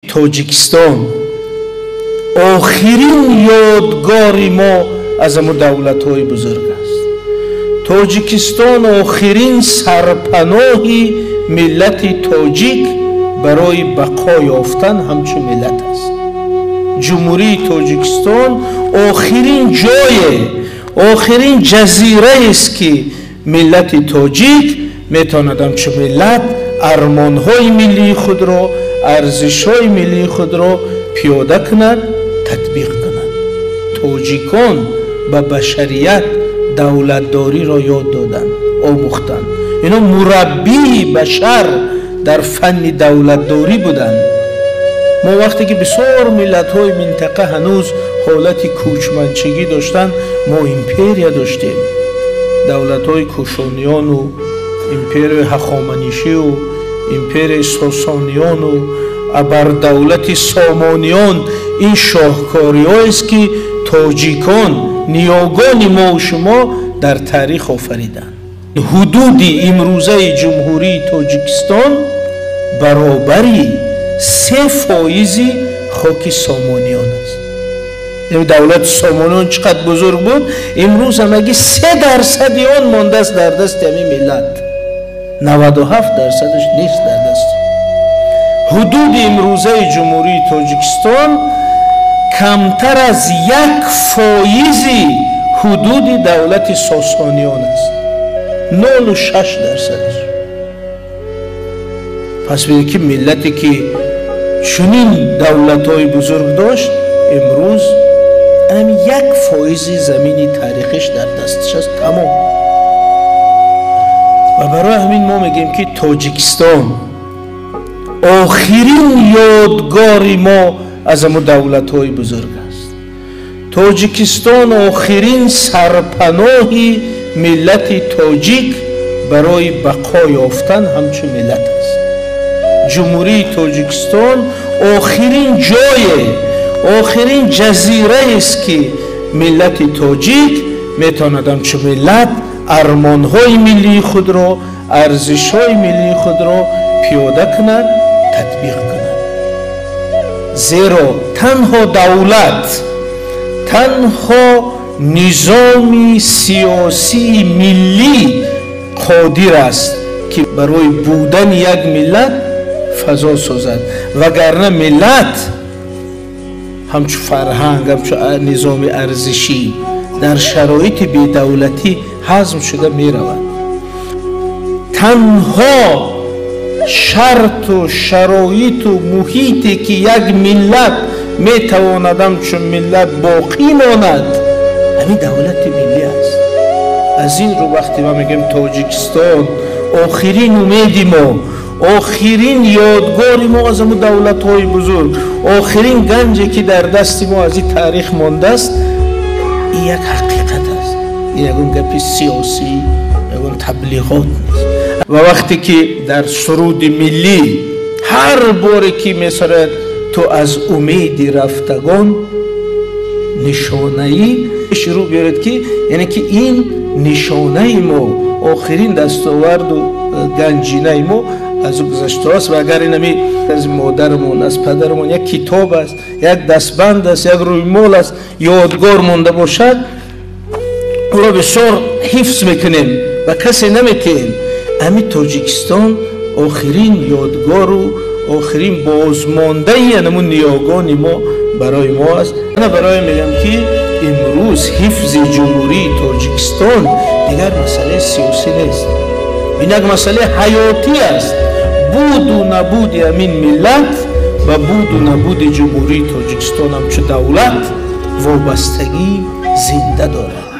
Тоҷикистон охирин ёдгори мо аз ҳамун давлатҳои бузург аст. Тоҷикистон охирин сарпаноҳи миллати тоҷик барои бақо ёфтан ҳамчун миллат аст. Ҷумҳурии Тоҷикистон охирин ҷое, охирин ҷазираест, ки миллати тоҷик метавонад ҳамчун миллат армонҳои миллии худро, арзишҳои миллии худро пиёда кунад, татбиқ кунад. Тоҷикон ба башарият давлатдориро ёд доданд, омӯхтанд. Ино мураббии башар дар фанни давлатдорӣ буданд. Мо вақте ки бисёр миллатҳои минтақа ҳанӯз ҳолати кӯчманчигӣ доштанд, мо империя доштем. Давлатҳои Кушониёну империяи Ҳахоманишию империяи Сосониёну абардавлати Сомониён, ин шоҳкориҳоест, ки тоҷикон, ниёгони мову шумо, дар таърих офариданд. Ҳудуди имрӯзаи Ҷумҳурии Тоҷикистон баробари 3 фоизи хоки Сомониён аст. Давлати Сомониён чӣ қадр бузург буд, имрӯз ҳамагӣ 3 дарсади он мондааст дар дасти ҳамин миллат, 97 дарсадаш нест дар даст. Ҳудуди имрӯзаи Ҷумҳурии Тоҷикистон камтар аз 1 фоизи ҳудуди давлати Сосониён аст, 0,6 дарсадаш. Пас бинед, ки миллате, ки чунин давлатҳои бузург дошт, имрӯз ҳамин 1 фоизи замини таърихиш дар дасташ аст, тамом. Ва барои ҳамин мо мегӯем, ки Тоҷикистон охирин ёдгори мо аз ҳамун давлатҳои бузург аст. Тоҷикистон охирин сарпаноҳи миллати тоҷик барои бақо ёфтан ҳамчун миллат аст. Ҷумҳурии Тоҷикистон охирин ҷое, охирин ҷазираест, ки миллати тоҷик метавонад ҳамчун миллат армонҳои миллии худро, арзишҳои миллии худро пиёда кунад, татбиқ кунад. Зеро танҳо давлат, танҳо низоми сиёсии миллӣ қодир аст, ки барои будани як миллат фазо созад, вагарна миллат ҳамчун фарҳанг, ҳамчун низоми арзишӣ дар шароити бедавлатӣ ҳазм шуда меравад. Танҳо шарту шароиту муҳите, ки як миллат метавонад ҳамчун миллат боқӣ монад, ҳамин давлати миллӣ аст. Аз ин рӯ, вақте ма мегӯем, Тоҷикистон охирин умеди мо, охирин ёдгори мо аз ҳамун давлатҳои бузург, охирин ганҷе, ки дар дасти мо аз ин таърих мондааст, ин як ҳақиқат аст. Ин ягон гапи сиёсӣ, ягон таблиғот нест. Ва вақте ки дар суруди миллӣ ҳар боре ки месарояд, ту аз умеди рафтагон нишонаӣ, шурӯъ биёред, ки яъне ки ин нишонаи мо, охирин дастоварду ганҷинаи мо аз ӯ гузаштааст. Ва агар инами аз модарамон, аз падарамон як китоб аст, як дастбанд аст, як рӯймол аст, ёдгор монда бошад, ӯро бисёр ҳифз мекунем ва касе наметиҳем. Ҳамин Тоҷикистон охирин ёдгору охирин бозмондаи анамун ниёгони мо барои мо аст. Ана барои мегӯям, ки имрӯз ҳифзи Ҷумҳурии Тоҷикистон дигар масъалаи сиёсӣ нест, ин як масъалаи ҳаётӣ аст. Буду набуди ҳамин миллат ва буду набуди Ҷумҳурии Тоҷикистон ҳамчун давлат вобастагии зинда дорад.